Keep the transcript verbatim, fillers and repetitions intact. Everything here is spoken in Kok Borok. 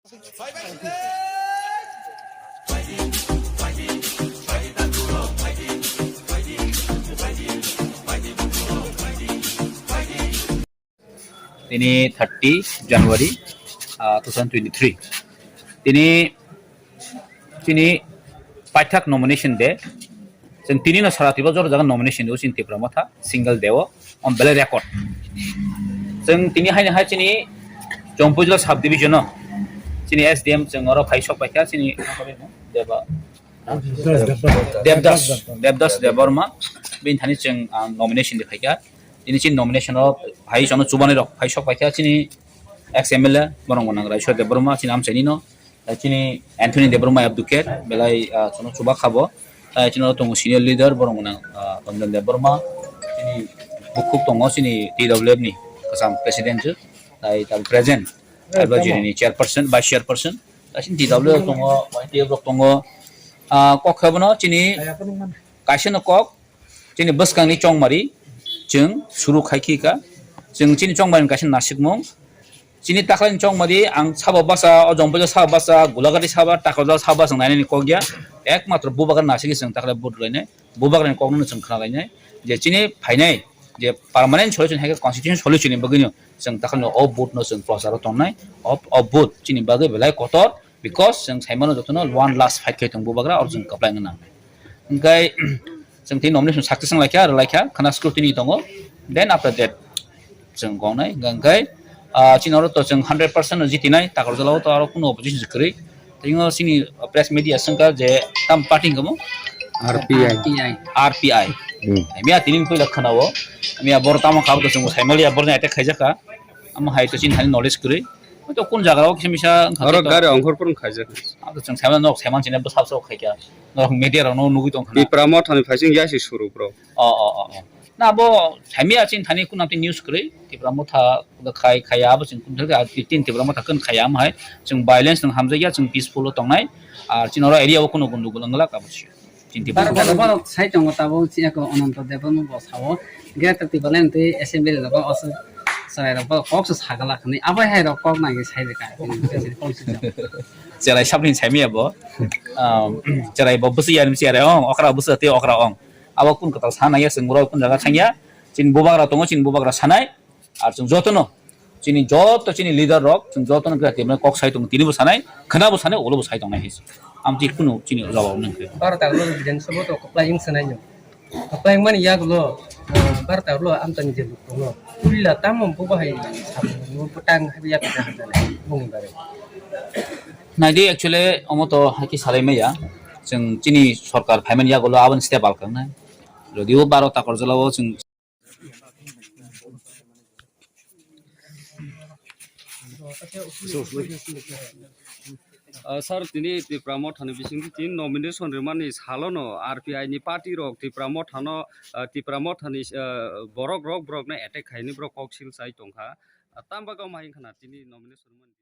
Tini thirty January, ah, two thousand twenty-three. Tini, tini paithak nomination day. Chwng tini no sara twibo jora jaga nomination day, chini Tipra Motha single day o, on belai record. Chwng tini haino hai chini Jampui Jila sub division o chini S D M chwng oro phai sok paikha chini Deba, Debdas, Debdas Debbarma, bini thani chwng ang nomination de phaikha. Tini chini nomination o hai sono chubani rok phai sok paikha chini ex M L A borok bo nang Raiswar Debbarma chini amchaini no, chini Anthony Debbarma Abdukher belai, ah, sono chuba khabo. Tai chini oro tongo senior leader borok bo nang, ah, Ranjan Debbarma, chini bukhuk tongo chini T W F ni kwcham president, tai tabuk present, abo jini ni chairperson, vice chairperson. Asini T W tongo, Y T F rok tongo. Ah, kok khe bono chini kaisa no kok, chini bwskangni chongmari chwng suru khai khi kha. Chwng chini chongmari kaisa nasikmung. Chini takhani chongmari ang sabo basa, o Jompuja sabo basa, Gulagati sabo, Takarjala sabo basa nainani kok ya. Ekmatro bubagra nasigi chwng takhale vote lainai. Bubagrani kokno chwng khna lainai. Je chini phainai, je permanent solution hai khe constitution solution ni bagwi no chwng takhale o vote no chwng prochar o tongnai. O, o vote chini bagwi belai kotor. Because chwng saimano jotono one last fight khai tongo bubagra, oro chwng kwplai wngna nangnai. Hwnkhe chwng tei nomination success wng laikha, rw laikha, khana scrutiny tongo. Then after that chwng gongnai, hwnkhe, ah, chini oro to chwng hundred percent no jitinai, Takarjala o to aro kunu opposition se kwrwi. Tei o chini press media swngkha je tam party hwnkhe mo? R P I. R P I. Hmm. Miya tini puila khana o, miya bor tamo kha bo to chwng saimaliya borni attack khaijakha. Amo hai to chini hani knowledge kwrwi. Hoi to kun jaga o kisa misa wngkha oro to. Gari ongkhor phuru khaijak. Abo chwng saimano nok saiman sini bwsap sok khaikha. Nok media rok no nugwi tongkha na. Tipra Motha ni phaising yasi suru bro. O, o, o, o. Na bo saimya chini thani kun amtwi news kwrwi. Tipra Motha khai khaya abo chwng kun thangkha, tin Tipra Motha kun khaya amo hai. Chwng violence nang hamjakya, chwng peaceful o tongnai. Ar chini oro area o kuno gundugul wngla kabo. Barta no borok sai tongo tabuk chini ko Ananto Debbarma bo sao Greater Tipraland tei assembly rogo oso chwrai rok bo kok se sagala khani abo hai rok kok nang sai de ka. Chwrai sabni sai miya bo. Um, chwrai bo bwswi ya rim chwrai ong, okra bwswi tei okra ong. Abo kun kwtal sa nang ya chwng borok kun jaga thang ya. Chini bubagra tongo, chini bubagra sanai. Ar chwng jotono, chini joto chini leader rok, chwng jotono khe tini kok sai tongo, tini bo sanai, khwna bo sanai, ulo bo sai tongnai hinwi. Amtwi kunu chini jawab nang khe. Baro tarlo Bidhan Sabha to kwplai wng sanai no. Kwplai wngmani yagulo, eh, baro tarlo amtani je luk tongo. Ulila tamo bo bahai samung bo tang habi yak ta habi bongni bagwi. Naidi actually omo to haki salai maya. Chwng chini sorkar phaimani yagulo aboni step alkang nai. Jodio baro Takarjala o chwng Ah, sir, tini Tipra Motha ni bisingtwi tini nomination rwmani salono R P I ni party rok Tipra Motha no, ah, Tipra Motha ni, ah, borok rok borok no attack khaini borok kok sil chai tongkha. Ah, tamo bagwi omo hai wngkha na tini nomination rwmani?